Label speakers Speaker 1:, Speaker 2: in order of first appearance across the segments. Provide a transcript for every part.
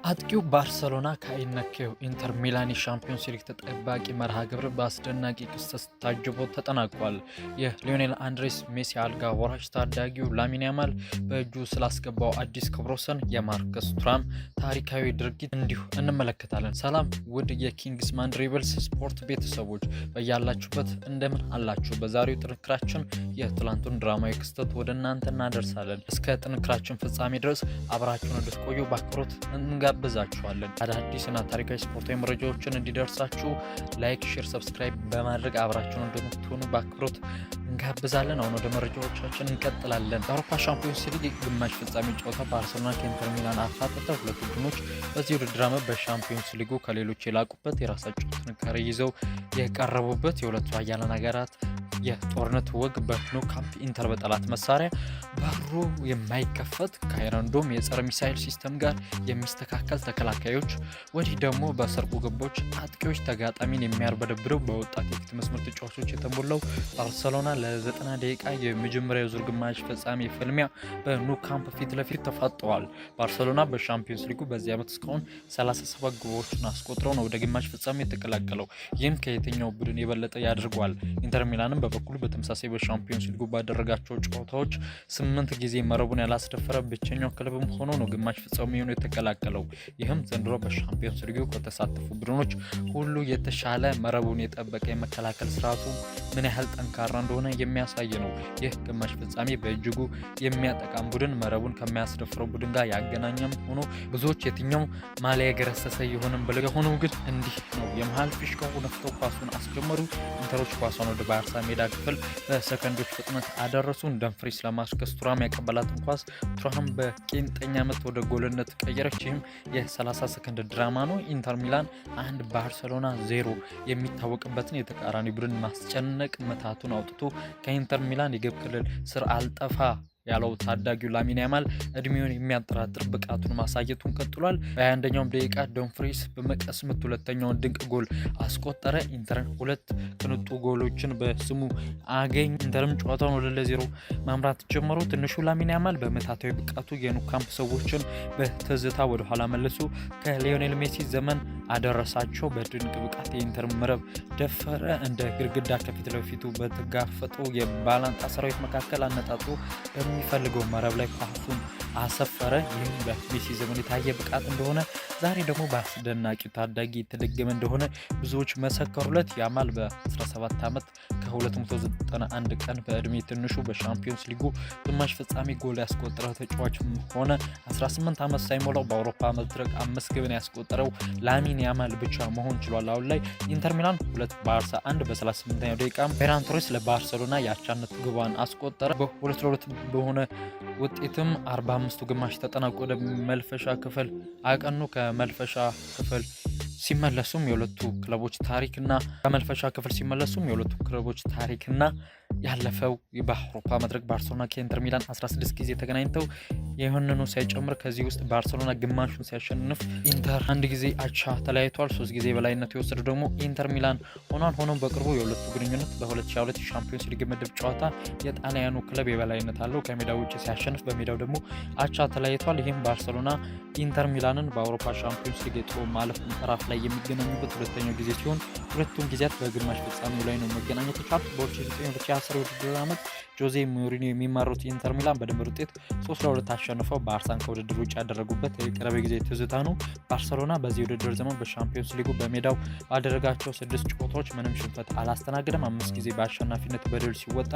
Speaker 1: አጥቂው ባርሰሎና ከአይነኬው ኢንተር ሚላን የሻምፒዮንስ ሊግ ተጠባቂ መርሃ ግብር በአስደናቂ ክስተት ታጅቦ ተጠናቋል። የሊዮኔል አንድሬስ ሜሲ አልጋ ወራሽ ታዳጊው ላሚን ያማል በእጁ ስላስገባው አዲስ ክብረ ወሰን፣ የማርከስ ቱራም ታሪካዊ ድርጊት እንዲሁ እንመለከታለን። ሰላም ውድ የኪንግስማን ድሪብልስ ስፖርት ቤተሰቦች፣ በያላችሁበት እንደምን አላችሁ? በዛሬው ጥንቅራችን የትላንቱን ድራማዊ ክስተት ወደ እናንተ እናደርሳለን። እስከ ጥንቅራችን ፍጻሜ ድረስ አብራችሁን እንድትቆዩ በአክብሮት እንጋብዛችኋለን። አዳዲስና ታሪካዊ ስፖርታዊ መረጃዎችን እንዲደርሳችሁ like፣ share፣ subscribe በማድረግ አብራችሁን እንድትሆኑ በአክብሮት እንጋብዛለን። አሁን ወደ መረጃዎቻችን እንቀጥላለን። የአውሮፓ ሻምፒዮንስ ሊግ ግማሽ ፍጻሜ ጨዋታ ባርሰሎና ከኢንተር ሚላን አፋጠጠ። ሁለቱ ቡድኖች በዚህ ውድድር ዓመት በሻምፒዮንስ ሊጉ ከሌሎች የላቁበት፣ የራሳቸው ጥንካሬ ይዘው የቀረቡበት የሁለቱ ኃያላን ሀገራት የጦርነት ወግ በኑ ካምፕ ኢንተር በጠላት መሳሪያ በሩ የማይከፈት ከ Iron Dome የጸረ ሚሳይል system ጋር የሚስተካከል ተከላካዮች፣ ወዲህ ደግሞ በሰርጎ ገቦች አጥቂዎች ተጋጣሚን የሚያርበደብደው በወጣት የፊት መስመር ተጫዋቾች የተሞላው ባርሰሎና ለ90 ደቂቃ የመጀመሪያው ዙር ግማሽ ፍጻሜ ፍልሚያ በኑ ካምፕ ፊት ለፊት ተፋጠዋል። ባርሰሎና በሻምፒዮንስ ሊጉ በዚህ ዓመት እስካሁን 37 ግቦችን አስቆጥረው ነው ወደ ግማሽ ፍጻሜ የተቀላቀለው። ይህም ከየትኛው ቡድን የበለጠ ያደርገዋል። ኢንተር ሚላንም በበኩሉ በተመሳሳይ በሻምፒዮንስ ሊጉ ባደረጋቸው ጨዋታዎች 8 ጊዜ መረቡን ያላስደፈረ ብቸኛው ክለብም ሆኖ ነው ግማሽ ፍጻሜውን የተቀላቀለው። ይህም ዘንድሮ በሻምፒዮንስ ሊጉ ከተሳተፉ ቡድኖች ሁሉ የተሻለ መረቡን የጠበቀ የመከላከል ስርዓቱ ምን ያህል ጠንካራ እንደሆነ የሚያሳይ ነው። ይህ ግማሽ ፍጻሜ በእጅጉ የሚያጠቃም ቡድን መረቡን ከሚያስደፍረው ቡድን ጋር ያገናኘም ሆኖ ብዙዎች የትኛው ማሊያ የገረሰሰ ይሆንም ብለው የሆነው ግን እንዲህ ነው። የመሀል ፊሽካው ነፍተው ኳሱን አስጀመሩ። ኢንተሮች ኳሷን ወደ ባርሳ ሜዳ ክፍል በሰከንዶች ፍጥነት አደረሱ። ደምፍሪስ ለማርከስ ቱራም ያቀበላትን ኳስ ቱራም በቄንጠኛ ምት ወደ ጎልነት ቀየረች። ይህም የ30 ሰከንድ ድራማ ነው። ኢንተር ሚላን 1፣ ባርሰሎና 0። የሚታወቅበትን የተቃራኒ ቡድን ማስጨነቅ ምታቱን አውጥቶ ከኢንተር ሚላን የግብ ክልል ስር አልጠፋ ያለው ታዳጊው ላሚን ያማል እድሜውን የሚያጠራጥር ብቃቱን ማሳየቱን ቀጥሏል። በ21ኛውም ደቂቃ ዶምፍሪስ በመቀስ ምት ሁለተኛውን ድንቅ ጎል አስቆጠረ። ኢንተርን ሁለት ቅንጡ ጎሎችን በስሙ አገኝ። ኢንተርም ጨዋታውን 2-0 መምራት ጀመሩ። ትንሹ ላሚን ያማል በምታታዊ ብቃቱ የኑካምፕ ሰዎችን በትዝታ ወደኋላ መልሶ ከሊዮኔል ሜሲ ዘመን አደረሳቸው። በድንቅ ብቃት የኢንተር መረብ ደፈረ። እንደ ግድግዳ ከፊት ለፊቱ በተጋፈጠው የባላንጣ ሰራዊት መካከል አነጣጥሮ በሚፈልገው መረብ ላይ ኳሱን አሰፈረ። ይህም በሜሲ ዘመን የታየ ብቃት እንደሆነ ዛሬ ደግሞ በአስደናቂው ታዳጊ የተደገመ እንደሆነ ብዙዎች መሰከሩለት። ያማል በ17 ዓመት ከ291 ቀን በእድሜ ትንሹ በሻምፒዮንስ ሊጉ ግማሽ ፍጻሜ ጎል ያስቆጠረ ተጫዋች ሆነ። 18 ዓመት ሳይሞላው በአውሮፓ መድረክ አምስት ግብን ያስቆጠረው ላሚን ያማል ብቻ መሆን ችሏል። አሁን ላይ ኢንተር ሚላን 2፣ ባርሳ 1። በ38ኛው ደቂቃ ፌራን ቶሬስ ለባርሰሎና የአቻነት ግቧን አስቆጠረ። በ2-2 በሆነ ውጤትም 45ቱ ግማሽ ተጠናቆ ወደ መልፈሻ ክፍል አቀኑ። ከመልፈሻ ክፍል ሲመለሱም የሁለቱ ክለቦች ታሪክና ከመልፈሻ ክፍል ሲመለሱም የሁለቱ ክለቦች ታሪክና ያለፈው በአውሮፓ መድረክ ባርሰሎና ከኢንተር ሚላን 16 ጊዜ ተገናኝተው ይህንኑ ሳይጨምር ከዚህ ውስጥ ባርሰሎና ግማሹን ሲያሸንፍ ኢንተር አንድ ጊዜ አቻ ተለያይቷል። ሶስት ጊዜ የበላይነት የወሰደው ደግሞ ኢንተር ሚላን ሆኗል። ሆኖም በቅርቡ የሁለቱ ግንኙነት በ2022 ሻምፒዮንስ ሊግ ምድብ ጨዋታ የጣሊያኑ ክለብ የበላይነት አለው። ከሜዳው ውጭ ሲያሸንፍ በሜዳው ደግሞ አቻ ተለያይቷል። ይህም ባርሰሎና ኢንተር ሚላንን በአውሮፓ ሻምፒዮንስ ሊግ የጥሎ ማለፍ ምዕራፍ ላይ የሚገናኙበት ሁለተኛው ጊዜ ሲሆን ሁለቱም ጊዜያት በግማሽ ፍጻሜው ላይ ነው መገናኘት የቻሉት። በ2009-2010 የውድድር ዓመት ጆዜ ሞሪኒዮ የሚመሩት ኢንተር ሚላን በድምር ውጤት 3-2 አሸንፈው ባርሳን ከውድድር ውጭ ያደረጉበት የቅርብ ጊዜ ትዝታ ነው። ባርሰሎና በዚህ ውድድር ዘመን በሻምፒዮንስ ሊጉ በሜዳው ባደረጋቸው ስድስት ጨዋታዎች ምንም ሽንፈት አላስተናገደም። አምስት ጊዜ በአሸናፊነት በድል ሲወጣ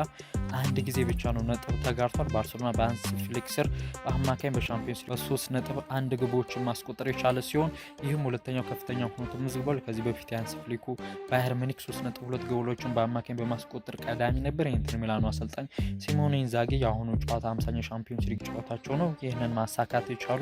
Speaker 1: አንድ ጊዜ ብቻ ነው ነጥብ ተጋርቷል። ባርሰሎና በሃንስ ፍሊክ ስር በአማካኝ በሻምፒዮንስ ሊግ በ3.1 ግቦችን ማስቆጠር የቻለ ሲሆን ይህም ሁለተኛው ከፍተኛ ሆኖ ተመዝግቧል። ከዚህ በፊት የሃንስ ፍሊኩ ባየር ሙኒክ 3.2 ጎሎችን በአማካኝ በማስቆጠር ቀዳሚ ነበር። የኢንተር ሚላኑ አሰልጣኝ ሲሞኔ ኢንዛጊ የአሁኑ ጨዋታ 50ኛው ሻምፒዮንስ ሊግ ጨዋታቸው ነው። ይህንን ማሳካት የቻሉ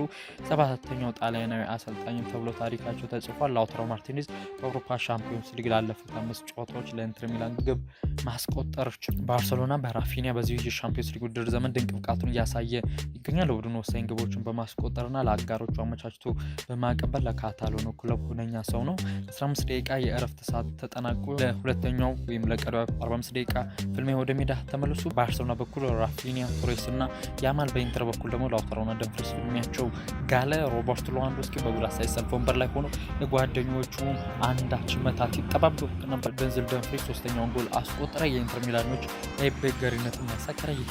Speaker 1: ሰባተኛው ጣሊያናዊ አሰልጣኝም ተብሎ ታሪካቸው ተጽፏል። ላውታሮ ማርቲኔዝ በአውሮፓ ሻምፒዮንስ ሊግ ላለፉት አምስት ጨዋታዎች ለኢንተር ሚላን ግብ ማስቆጠር ችሏል። ባርሰሎና በራፊኒያ በዚህ የሻምፒዮንስ ሊግ ውድድር ዘመን ድንቅ ብቃቱን እያሳየ ይገኛል። ለቡድኑ ወሳኝ ግቦችን በማስቆጠርና ለአጋሮቹ አመቻችቶ በማቀበል ለካታሎኑ ክለብ ሁነኛ ሰው ነው። 15 ደቂቃ የእረፍት ሰዓት ተጠናቆ ለሁለተኛው ወይም ለቀሪው 45 ደቂቃ ፍልሚያ ፍልሚያ ወደ ሜዳ ተመለሱ። ባርሰሎና በኩል ራፊኒያ፣ ቶሬስ እና ያማል፣ በኢንተር በኩል ደግሞ ላውታሮና ደምፍሪስ ፍልሚያቸው ጋለ። ሮበርት ሌዋንዶስኪ በጉዳት ሳይሰልፍ ወንበር ላይ ሆኖ የጓደኞቹ አንዳች መታት ይጠባበቅ ነበር። ደንዝል ደምፍሪስ ሶስተኛውን ጎል አስቆጠረ። የኢንተር ሚላኖች የበገሪነትን መሰከረ። ይህ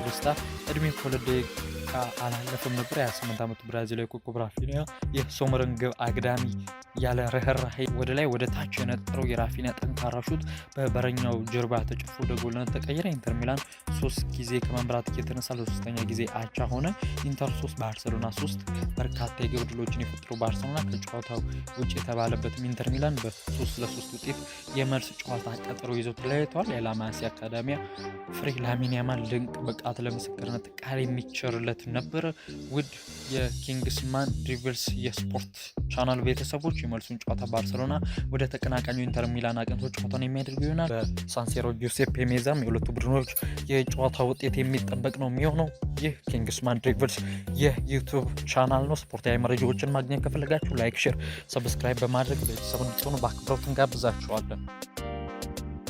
Speaker 1: ደስታ እድሜ ከ2 ደቂቃ አላለፈም ነበር። የ28 ዓመቱ ብራዚላዊ ኮከብ ራፊኒያ የሶመርን ግብ አግዳሚ ያለ ርህራሄ ወደ ላይ ወደ ታች የነጠረው የራፊኒያ ጠንካራ shoot በበረኛው ጀርባ ተጭፎ ወደ ጎልነት ተቀየረ። ኢንተር ሚላን 3 ጊዜ ከመምራት እየተነሳ ለሶስተኛ ጊዜ አቻ ሆነ። ኢንተር 3፣ ባርሰሎና 3። በርካታ የግብ ዕድሎችን የፈጠረው ባርሰሎና ከጨዋታው ውጭ የተባለበትም ኢንተር ሚላን በ3-3 ውጤት የመልስ ጨዋታ ቀጠሮ ይዘው ተለያይተዋል። የላማሲያ አካዳሚያ ፍሬ ላሚን ያማል ድንቅ ብቃት ለምስክርነት ቃል የሚቸርለት ነበረ። ውድ የኪንግስማን ድሪብልስ የስፖርት ቻናል ቤተሰቦች፣ የመልሱን ጨዋታ ባርሰሎና ወደ ተቀናቃኙ ኢንተር ሚላን አቅንቶ ጨዋታውን የሚያደርጉ ይሆናል። በሳንሲሮ ጁሴፔ ሜዛም የሁለቱ ቡድኖች የጨዋታ ውጤት የሚጠበቅ ነው የሚሆነው። ይህ ኪንግስማን ድሪብልስ የዩቱብ ቻናል ነው። ስፖርታዊ መረጃዎችን ማግኘት ከፈለጋችሁ like፣ share፣ subscribe በማድረግ ቤተሰብ እንድትሆኑ በአክብሮት እንጋብዛችኋለን።